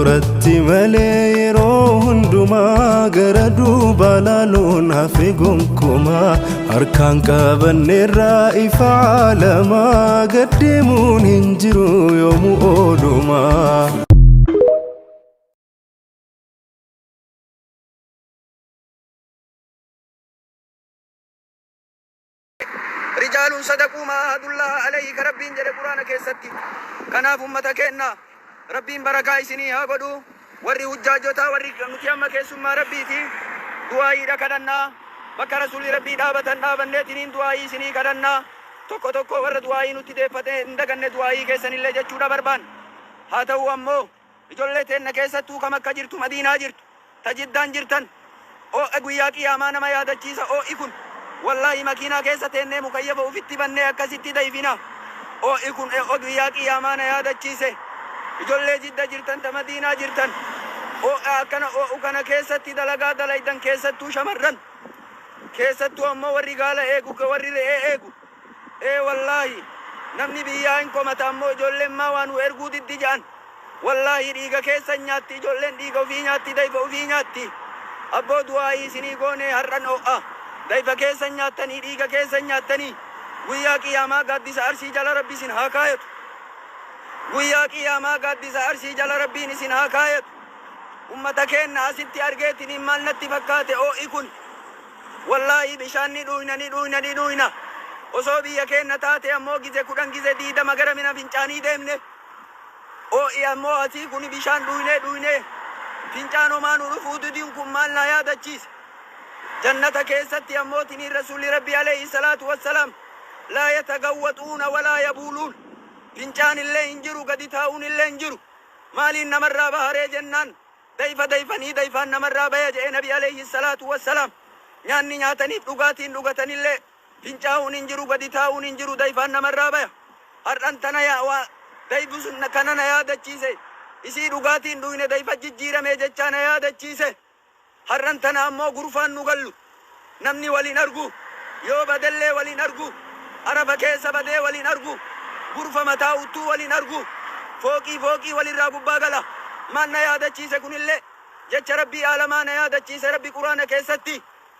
Fuulduratti malee yeroo hundumaa gara duubaa laaluun hafe gonkumaa harkaan qabanneerraa ifa caalamaa gad deemuun hin jiru yoomuu oolumaa. Rijaaluun sadaquu maa ahadullaaha aleyhi ka Rabbiin jedhe quraana keessatti. Kanaaf ummata keenna Rabbiin barakaa isinii haa godhu. Warri hujjaajotaa warri nuti amma keessummaa Rabbiiti du'aayiidha kadhannaa. Bakka Rasuulli Rabbii dhaabatan dhaabanneetiniin du'aayii isinii kadhannaa. Tokko tokko warra du'aayii nutti deeffate hin daganne du'aayii keessanillee jechuudha barbaanna. Haa ta'uu ammoo Ijollee teenna keessattuu ka Makka jirtu, Madiinaa jirtu, ta Jiddaan jirtan, oo'a guyyaa qiyaamaa nama yaadachiisa oo'i kun. Wallaahi makiinaa keessa teennee mukayyafa ufitti bannee akkasitti dayfina. Oo'i kun oo'a guyyaa qiyaamaa na yaadachiise. Ijollee Jidda jirtan, ta Madiinaa jirtan, oo'a akkana oo'u kana keessatti dalagaa dalaydan keessattuu shamarran. Keessattuu ammoo warri gaala eegu, warri re'ee eegu. Ee wallaahi namni biyyaa hin komata ammoo ijoolleen maa waa nu erguu diddi ja'an wallaahi dhiiga keessan nyaatti ijoolleen dhiiga ufii nyaatti dayfa ufii nyaatti abboo du'aa'ii isinii goonee har'an oo'a dayfa keessan nyaattanii dhiiga keessan nyaattanii guyyaa qiyaamaa gaaddisa arshii jala rabbi isin haa kaayatu guyyaa qiyaamaa gaaddisa arshii jala rabbiin isin haa kaayatu ummata keenna asitti argeetiniin maal natti fakkaate oo'i kun Wallahi bishaan ni dhuyna ni dhuyna ni dhuyna osoo biyya keenna taate ammoo gize 10 gize 20 gara mina fincaanii deemne oo'i ammoo asii kuni bishaan dhuynee dhuynee fincaan homaa nu dhufuu diduun kun maal na yaadachiise jannata keessatti ammoo tiniin rasuulli rabbi alayhi salaatu wassalaam laa yatagawwaxuuna walaa yabuuluun fincaan illee hin jiru gadi taa'uun illee hin jiru maaliin namarraa baharee jennaan Dayfa dayfanii dayfaan namarraa baya je'e nabi aleyhi salaatu wassalaam. Nyaanni nyaataniif dhugaatiin dhugatanillee fincaa'uun hin jiru gadi taa'uun hin jiru dayfaan namarraa baya. Har'an tana yaa waa dayfu sun kana na yaadachiise. Isii dhugaatiin dhuyne dayfa jijjiirame jechaa na yaadachiise. Har'an tana ammoo gurfaan nu gallu. Namni wal hin argu. Yoo badellee wal hin argu. Arafa keessa badee wal hin argu. Gurfa mataa uttuu wal hin argu. Fooqii fooqii walirraa gubbaa gala. Maal na yaadachiise kunillee? Jecha Rabbii aalamaa na yaadachiise Rabbi Qur'aana keessatti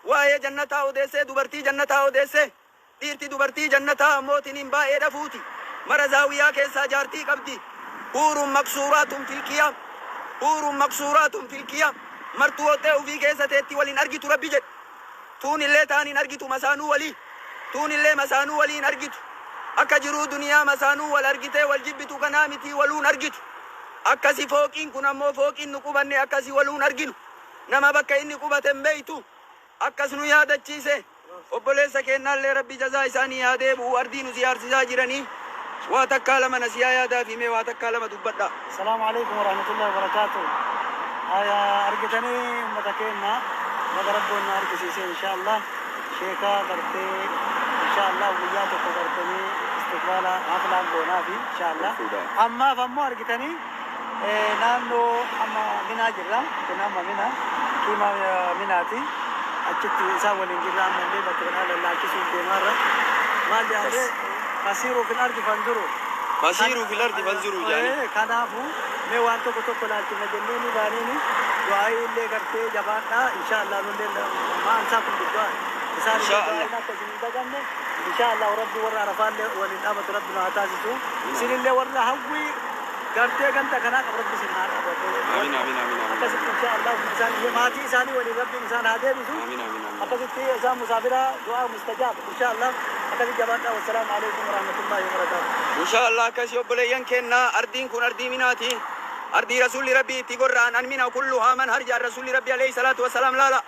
waa'ee jannataa odeessee dubartii jannataa odeessee. Dhiirti dubartii jannataa ammoo tiniin baay'eedha fuuti. Mara zaawiyaa keessaa jaartii qabdi. Huurun maqsuuraatun fil qiyaam. Huurun maqsuuraatun fil qiyaam. Martuu hoxxee ufii keessa teetti wal hin argitu Rabbi jedhe. Tuunillee taan hin argitu masaanuu walii. Tuunillee masaanuu walii hin argitu. Akka jiruu duniyaa masaanuu wal argitee wal jibbitu kanaa mitii waluu hin argitu. Akkasi fooqiin kun ammoo fooqiin nu qubanne akkasi waluu hin arginu. Nama bakka inni qubate hin beeytu. Akkas nu yaadachiise. Obboleessa keennaallee Rabbi jazaa isaanii haa deebi'u ardii nu ziyaarsisaa jiranii waa takkaa lama nasiyaa yaadaafii mee waa takkaa lama dubbadhaa. Assalaamu Aleykum Warahmatullahi Wabarakaatuh Haya argitanii ummata keenna baga Rabboon nu argisiise inshallah sheeka gartee inshallah guyyaa tokko gartanii istiqbaala haflaan goonaafi inshallah ammaaf ammoo argitanii Naannoo amma Minaa jirra. Kun amma Mina, kiima Minaati. Achitti isaan waliin jirra ammallee bakka kanaa lallaalchisuuf deemaarra. Maal jedhamee fasiiruu fil ardi fanzuru. Fasiiruu fil ardi fanzuru jedhanii. Kanaafu mee waan tokko tokko laalchifna jennee ni baaneeni du'aayii illee gartee jabaadhaa inshaallah nullee maa ansaakum biddu'aa. Isaan illee du'aayiin akka isin hin daganne inshaallah rabbi warra arafaallee waliin dhaabatu rabbi nu haa taasisu. Isinillee warra hawwii Gartee ganda kanaa qab rabbi isin haa qabu abboo. Amiin amiin amiin amiin. Akkasitti insha Allah isaan illee maatii isaanii waliin rabbiin isaan haa deebisu. Amiin amiin amiin. Akkasitti isaan musaafira du'aa mustajaab insha Allah akkasitti jabaadhaa wassalaamu alaikum warahmatullahi wabarakaatu. Insha Allah akkasi obboleeyyan keenna ardiin kun ardii minaati ardii rasuulli rabbii itti gorra'an an mina kulluhaa man har ja'an rasuulli rabbi aleyhi salaatu wassalaam laala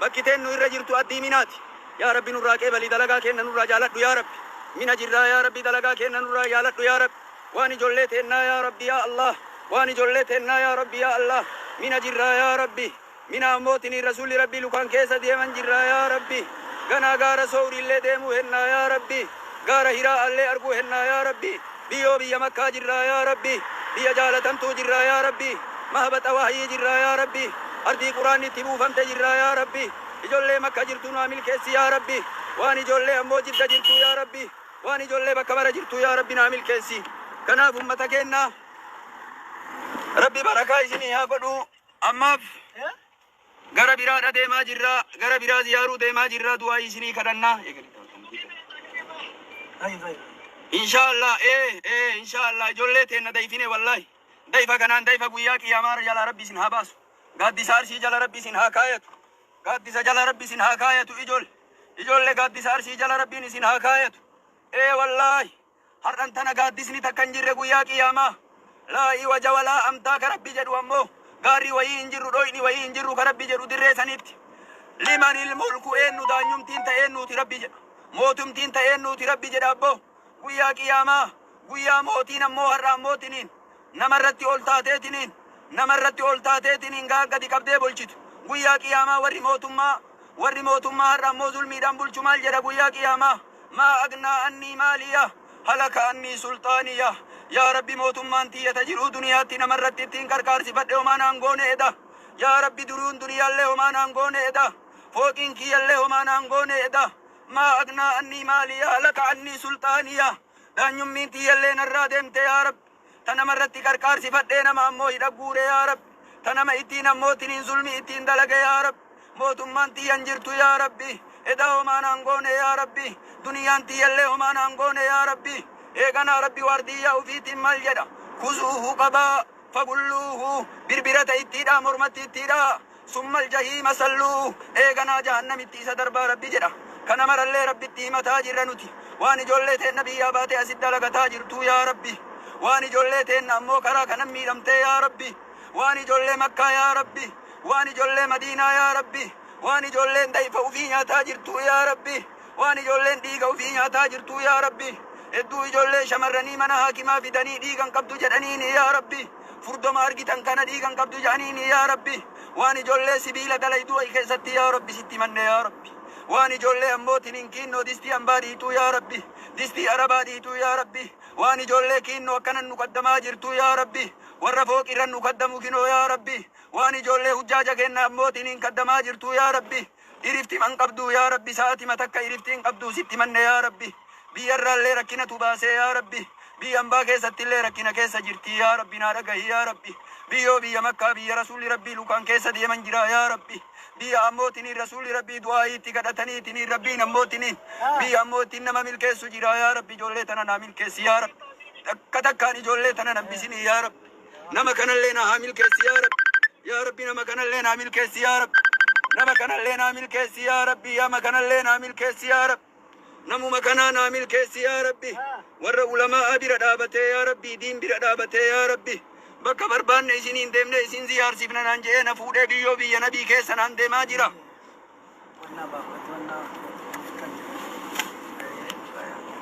bakki teennu irra jirtu ardii minaati yaa rabbi nurraa qeebali dalagaa keenna nurraa jaaladhu yaa rabbi mina jirraa yaa rabbi dalagaa keenna nurraa jaaladhu yaa rabbi Waan ijollee teennaa yaa rabbi yaa Allah waan ijollee teennaa yaa rabbi yaa Allah mina jirraa yaa rabbi mina ammoo tiniin rasuulli rabbi lukaan keessa deeman jirraa yaa rabbi ganaa gaara soowriillee deemuu hennaa yaa rabbi gaara hiraa'allee arguu hennaa yaa rabbi biyyoo biyya makkaa jirraa yaa rabbi biyya jaalatamtuu jirraa yaa rabbi mahbaxa wahyii jirraa yaa rabbi ardii quraanni itti buufamte jirraa yaa rabbi ijollee makka jirtu naa milkeessi yaa rabbi waan ijollee ammoo jidda jirtuu yaa rabbi Waan ijoollee bakka mara jirtuu yaa rabbi naa milkeessi. Kanaaf ummata keenna Rabbi. Rabbi barakaa isinii haa godhu. Ammaaf gara biraadha deemaa jirra. Gara biraa ziyaaruu deemaa jirra. Du'aa isinii kadhannaa. طيب طيب. Inshaallah, inshaallah, ijoollee teenna dayfine, wallahi. Dayfa kanaan dayfa guyyaa qiyaamaa jala Rabbi isin haa baasu. Gaaddisa arshii jala Rabbi isin haa kaayatu. Gaaddisa jala Rabbi isin haa kaayatu ijoollee. Ijoollee, gaaddisa arshii jala Rabbiin isin haa kaayatu. Ee wallahi, har'an tana gaaddisni takka hin jirre guyyaa qiyaamaa. Laa iwaja walaa amtaa ka Rabbi jedhu, ammoo gaarri wayii hin jirru, dhoyni wayii hin jirru ka Rabbi jedhu dirree sanitti. Limanil mulku, eenyu daanyumtiin ta'e eenyuuti Rabbi jedha. Mootumtiin ta'e eenyuuti Rabbi jedha abboo. Guyyaa qiyaamaa, guyyaa mootiin ammoo har'aan mootiniin namarratti ol taateetiniin, namarratti ol taateetiniin gaa gadi qabdee bulchitu. Guyyaa qiyaamaa warri mootummaa har'a ammoo zulmiidhaan bulchu maal jedha guyyaa qiyaamaa? Maa agnaa annii maaliya halaka annii sulxaaniya. Yaa Rabbi, mootummaan tiyyata jiruu duniyaatti namarratti ittiin qarqaarsifadhe homaa naan goone eda. Yaa Rabbi, duruun duniyaallee homaa naan goone eda. Fooqiin kiyyallee homaa naan goone eda. Maa agnaa annii maaliya halaka annii sulxaaniya. Daanyummiin tiyyallee narraa deemte, yaa Rabbi. Ta namarratti qarqaarsifadhee nama ammoo hidha guure, yaa Rabbi. Ta nama ittiin ammoo tiniin zulmi ittiin dalage, yaa Rabbi. Mootummaan tiyyan jirtu, yaa Rabbi. Edaa homaa naan goone, yaa Rabbi. Duniyaan tiyyallee homaa naan goone, yaa Rabbi. Eeganaa Rabbi waardiyyaa ufiitiin maal jedha? Kuzuuhu, qabaa, fagulluuhu, birbirata ittiidha, mormatti ittiidha. Summal jahiima salluu, eeganaa jahannamitti isa darbaa Rabbi jedha. Kana marallee Rabbitti himataa jirra nuti. Waan ijoollee teenna biyyaa baatee asitti dalagataa jirtu, yaa Rabbi. Waan ijoollee teenna ammoo karaa kanan miidhamtee, yaa Rabbi. Waan ijoollee Makkaa, yaa Rabbi. Waan ijoollee Madiinaa, yaa Rabbi. Waan ijoolleen dayfa ufii nyaataa jirtu, yaa Rabbi. Waan ijoolleen dhiiga ufii nyaataa jirtu, yaa Rabbi. Hedduu ijoollee shamarranii mana haakimaa fidanii dhiigan qabdu jedhaniini, yaa Rabbi. Furdoma argitan kana dhiigan qabdu jedhaniini, yaa Rabbi. Waan ijoollee sibiila dalayduu keessatti, yaa Rabbi, sitti manne, yaa Rabbi. Waan ijoollee ammoo tiniin kiinnoo distii hambaa dhiituu, yaa Rabbi. Distii arabaa dhiituu, yaa Rabbi. Waan ijoollee kiinnoo akkanan nu qaddamaa jirtu, yaa Rabbi. Warra fooqirran nu qaddamu kinoo, yaa Rabbi. Waan ijoollee hujjaaja kenna ammoo tiniin qaddamaa jirtu, yaa Rabbi. Irifti man qabdu, yaa Rabbi, sa'atima takka irifti hin qabdu sitti manne, yaa Rabbi. Biyyarraallee rakkinatu baasee, yaa Rabbi. Biyya hambaa keessattillee rakkina keessa jirti, yaa Rabbi, naa dhagahi, yaa Rabbi. Biyyoo biyya Makkaa, biyya rasuulli Rabbii lukaan keessa deeman jira, yaa Rabbi. Biyya ammootiniin rasuulli Rabbii du'aa itti kadhataniitiniin Rabbiin ammootiniin biyya ammootiin nama milkeessu jira, yaa Rabbi. Ijoollee tana naa milkeessi, yaa Rabbi. Takka takkaan ijoollee tana nambisinii, yaa Rabbi. Nama kanallee naa haa milkeessi, yaa Rabbi. Yaa Rabbi, nama kanallee naa milkeessi, yaa Rabbi. Nama kanallee naa milkeessi, yaa Rabbi. Nama kanallee naa milkeessi, yaa Rabbi. Namuma kanaa naa milkeessi, yaa Rabbi. Warra ulamaa bira dhaabatee, yaa Rabbi, diin bira dhaabatee, yaa Rabbi. Bakka barbaanne isiniin deemne isin ziyaarsifna naan je'ee na fuudhee biyyoo biyya nabii keessa naan deemaa jira. Wannaa baafate wannaa kan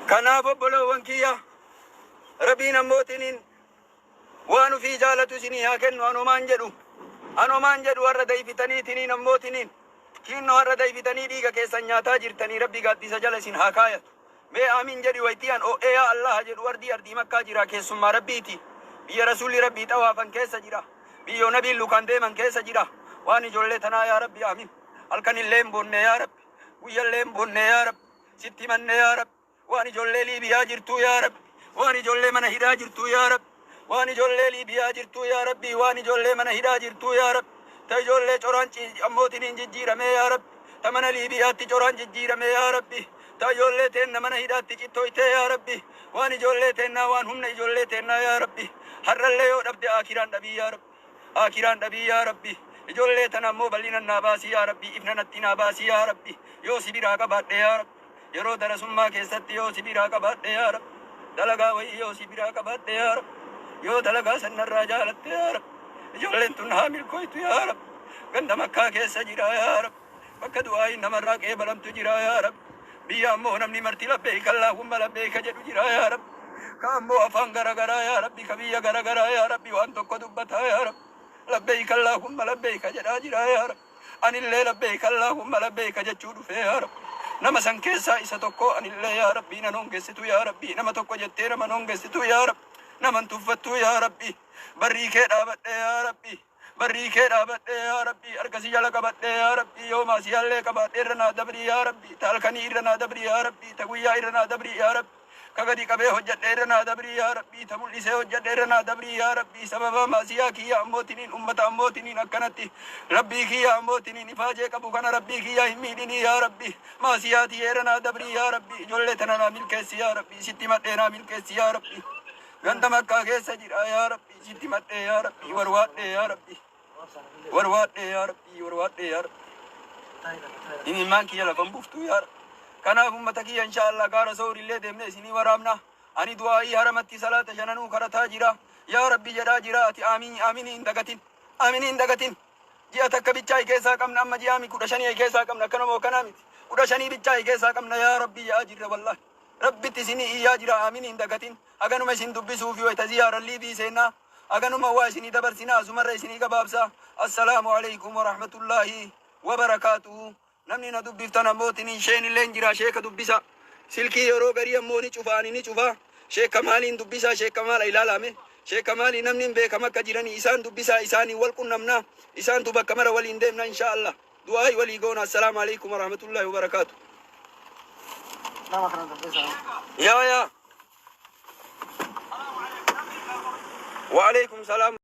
Kanaaf obboloowwan kiyya, Rabbiin ammootiniin waan ufii jaalatu isinii haa kennu. Anomaan jedhu, anomaan jedhu, warra dayfitaniitiniin ammootiniin kiinnoo har'a dayfitanii dhiiga keessan nyaataa jirtanii, Rabbi gaaddisa jala isin haa kaayatu. Mee aamin jedhi. Waytii an o'ee yaa Allaha jedhu, ardii ardii Makkaa jira, keessummaa Rabbiiti, biyya rasuulli Rabbii xawaafan keessa jira, biyyoo nabiin lukaan deeman keessa jira. Waan ijoollee tanaa, yaa Rabbi, aamin. Halkan illee hin boonne, yaa Rabbi, guyyallee hin boonne, yaa Rabbi, sitti manne, yaa Rabbi. Waan ijoollee Liibiyaa jirtuu, yaa Rabbi. Waan ijoollee mana hidhaa jirtuu, yaa Rabbi. Waan ijoollee Liibiyaa jirtuu, yaa Rabbi. Waan ijoollee mana hidhaa jirtuu, yaa Rabbi. Ta ijoollee coraan ammootiniin jijjiirame, yaa Rabbi. Ta mana Liibiyaatti coraan jijjiirame, yaa Rabbi. Ta ijoollee teenna mana hidhaatti cittoytee, yaa Rabbi. Waan ijoollee teennaa, waan humna ijoollee teennaa, yaa Rabbi. Har'allee yoo dhabde akiraan dhabii, yaa Rabbi. Akiraan dhabii, yaa Rabbi. Ijoollee tana ammoo bal'ina naa baasii, yaa Rabbi. Ifna natti naa baasii, yaa Rabbi. Yoo si biraa qabaadhe, yaa Rabbi. Yeroo darasummaa keessatti yoo si biraa qabaadhe, yaa Rabbi. Dalagaa wayii yoo si biraa qabaadhe, yaa Rabbi. Yoo dalagaa sanarraa jaalatte, yaa Rabbi. Ijoolleen tun haa milkooytu, yaa Rabbi. Ganda Makkaa keessa jira, yaa Rabbi. Bakka du'aayin namarraa qeebalamtu jira, yaa Rabbi. Biyya ammoo namni marti labbeeyka Allaahumma labbeeyka jedhu jira, yaa Rabbi. Ka ammoo afaan garagaraa, yaa Rabbi, ka biyya garagaraa, yaa Rabbi, waan tokko dubbataa, yaa Rabbi. Labbeeyka Allaahumma labbeeyka jedhaa jira, yaa Rabbi. Anillee labbeeyka Allaahumma labbeeyka jechuu dhufee, yaa Rabbi. Nama san keessaa isa tokko anillee, yaa Rabbi, nan hongessitu, yaa Rabbi. Nama tokko jettee nama hongessitu, yaa Rabbi. Naman tuffattu, yaa Rabbi. Barrii kee dhaabadhe, yaa Rabbi. Barrii kee dhaabadhe, yaa Rabbi. Harka si jala qabadhe, yaa Rabbi. Yoo maasiyaallee qabaadhe irra naa dabri, yaa Rabbi. Ta halkanii irra naa dabri, yaa Rabbi. Ta guyyaa irra naa dabri, yaa Rabbi. Ka gadi qabee hojjadhe irra naa dabrii yaa Rabbii. Ta mul'isee hojjadhe irra naa dabrii yaa Rabbii. Sababa maasiyaa kiyya ammootiniin ummata ammootiniin akkanatti Rabbii kiyya ammootiniin ifaajee qabu kana Rabbii kiyya hin miidhinii yaa Rabbii. Maasiyaa tiyya irra naa dabrii yaa Rabbii. Ijoollee tana naa milkeessi yaa Rabbii. Sitti madhee naa milkeessi yaa Rabbii. Ganda Makkaa keessa jira yaa Rabbii. Sitti madhee yaa Rabbii. Warwaadhee yaa Rabbii. Warwaadhee yaa Rabbii. Warwaadhee yaa Rabbii. Imimmaan kiyya lafan buuftuu yaa Rabbi. Kanaaf ummata kiyya, insha Allah gaara Soorillee deemne isinii waraabna. Ani du'aayii haramatti salaata shananuu karataa jira. Yaa Rabbi jedhaa jira, ati aamin aaminii hin dagatin. Aaminii hin dagatin. Ji'a takka bichaa keessaa qabna, amma ji'a 15 keessaa qabna, akkanuma akkanaa miti. 15 bichaa keessaa qabna yaa Rabbi jedhaa jirra wallahi. Rabbitti isinii iyyaa jira, aaminii hin dagatin. Haganuma isin dubbisuu fi wayita ziyaarallii fi seennaa. Haganuma waa isinii dabarsinaa, asumarra isinii gabaabsa. Assalaamu alaikum warahmatullaahi wabarakaatuhu. Namni na dubbiftan ammootiin sheen illee jira, sheeka dubbisa. Silkii yeroo garii ammoo ni cufa, ani ni cufa. Sheeka maaliin dubbisa? Sheeka maala ilaalame? Sheeka maalii namni hin beekam akka jiranii isaan dubbisa, isaanii wal qunnamna. Isaantu bakka mara waliin deemna insha Allah. Du'aayi walii goona. Assalaamu alaikum warahmatullaahi wabarakaatu. Nama kana dubbisa. Yaa yaa. Wa alaikum salaam.